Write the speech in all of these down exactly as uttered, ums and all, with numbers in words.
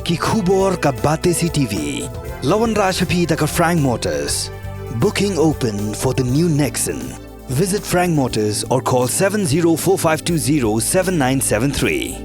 Ki khubor ka Batesi T V. La wanrah sha phi da ka Frank Motors. Booking open for the new Nexon. Visit Frank Motors or call seven zero four five two zero seven nine seven three.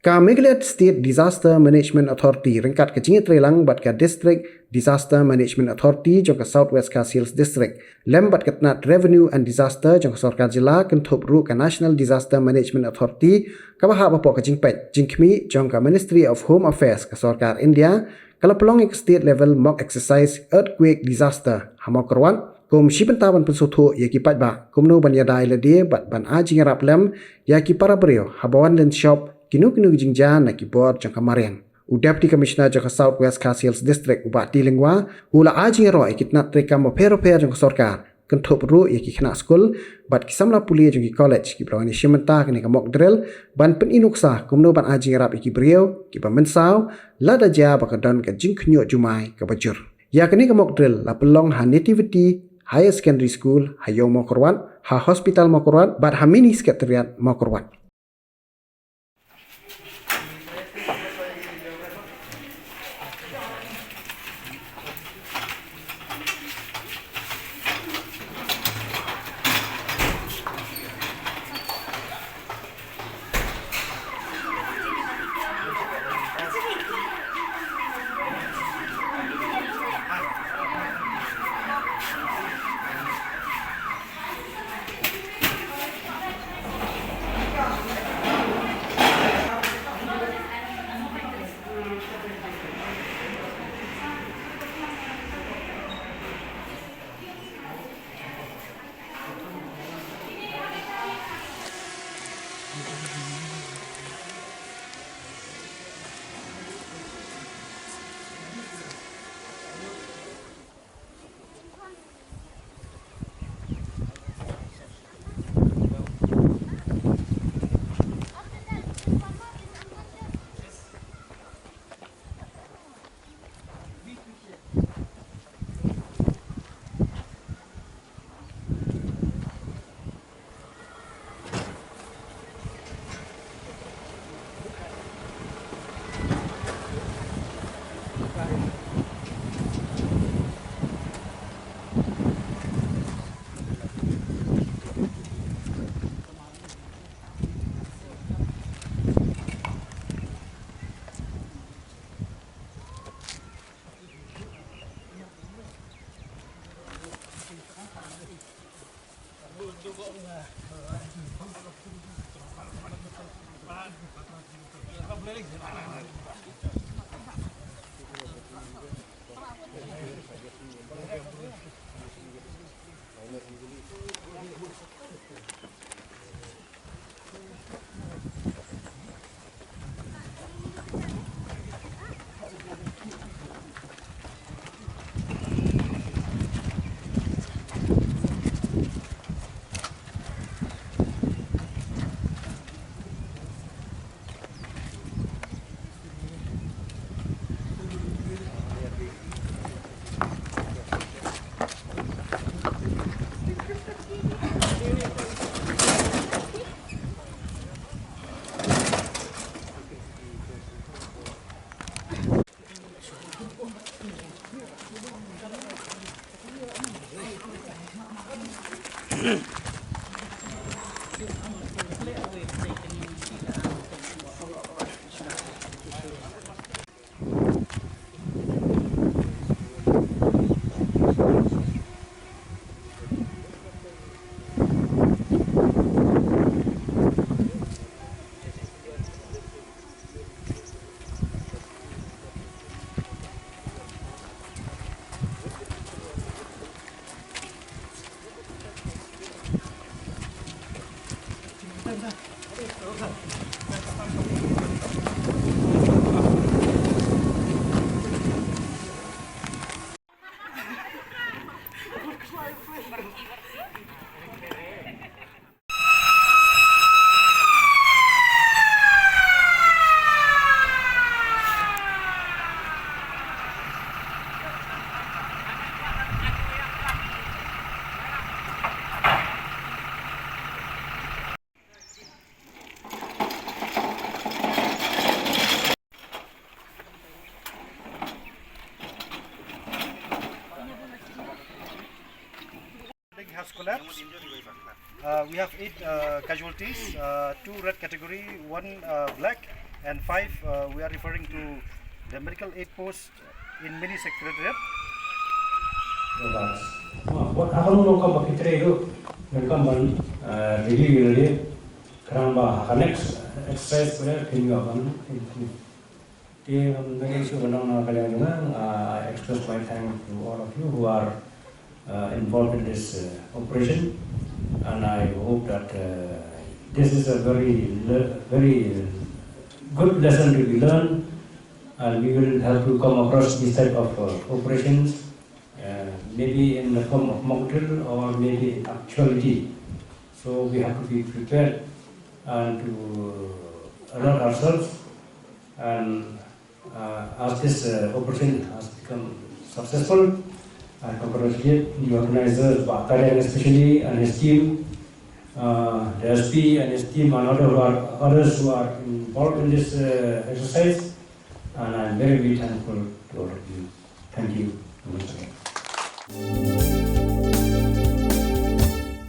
Ka Meghalaya State Disaster Management Authority ryngkat ka jingïatreilang bad ka District Disaster Management Authority jong ka South West Khasi Hills District lem bad ka tnat Revenue and Disaster jong ka sorkar jylla kynthup ruh ka National Disaster Management Authority kaba hap hapoh ka jingpeit jingkhmih jong ka Ministry of Home Affairs ka sorkar India, ka la pynlong ïa ka state level mock exercise earthquake disaster ha Mawkyrwat kum shi bynta ban pynsngewthuh ïa ki paidbah kumno ban ïada ïa lade bad ban ai jingïarap lem ïa ki para briew haba wan lynshop kino kino ki jingjia na ki bor jong ka mariang. U Deputy Commissioner jong ka South West Khasi Hills District, u Bah T Lyngwa, u la ai jingïaroh ïa ki tnat treikam bapher bapher jong ka sorkar kynthup ruh ïa ki khynnah skul bad ki samla pule jong ki college kiba la wan ïashim bynta kane ka mock drill ban pyni nuksa kumno ban ai jingïarap ïa ki briew kiba mynsaw lada jia ba ka don ka jingkhynñiuh jumai kaba jur. Ïa kane ka mock drill la pynlong ha Nativity Higher Secondary School ha Ïew Mawkyrwat, ha Hospital Mawkyrwat bad ha Mini Secretariat Mawkyrwat. Uh, we have eight uh, casualties, uh, two red category, one uh, black, and five uh, we are referring to the medical aid post in mini secretariat. Wat akan nung kam bakit re itu, nung kam ban review ini, kerang ba next exercise pada kini akan ini. Te, um, nang issue ka nang na ka liang jong nga, uh, I express my thanks to all of you who are uh, involved in this uh, operation, and I hope that uh, this is a very le- very uh, good lesson to be learned, and we will have to come across this type of uh, operations, uh, maybe in the form of mock drill or maybe in actuality. So we have to be prepared and to alert ourselves and uh, as this uh, operation has become successful, I congratulate the organizers, Bah Kaliang especially and his team, uh, the S P and his team, and other who are, others who are involved in this uh, exercise. And I'm very, very thankful to all of you. Thank you. Namaskar.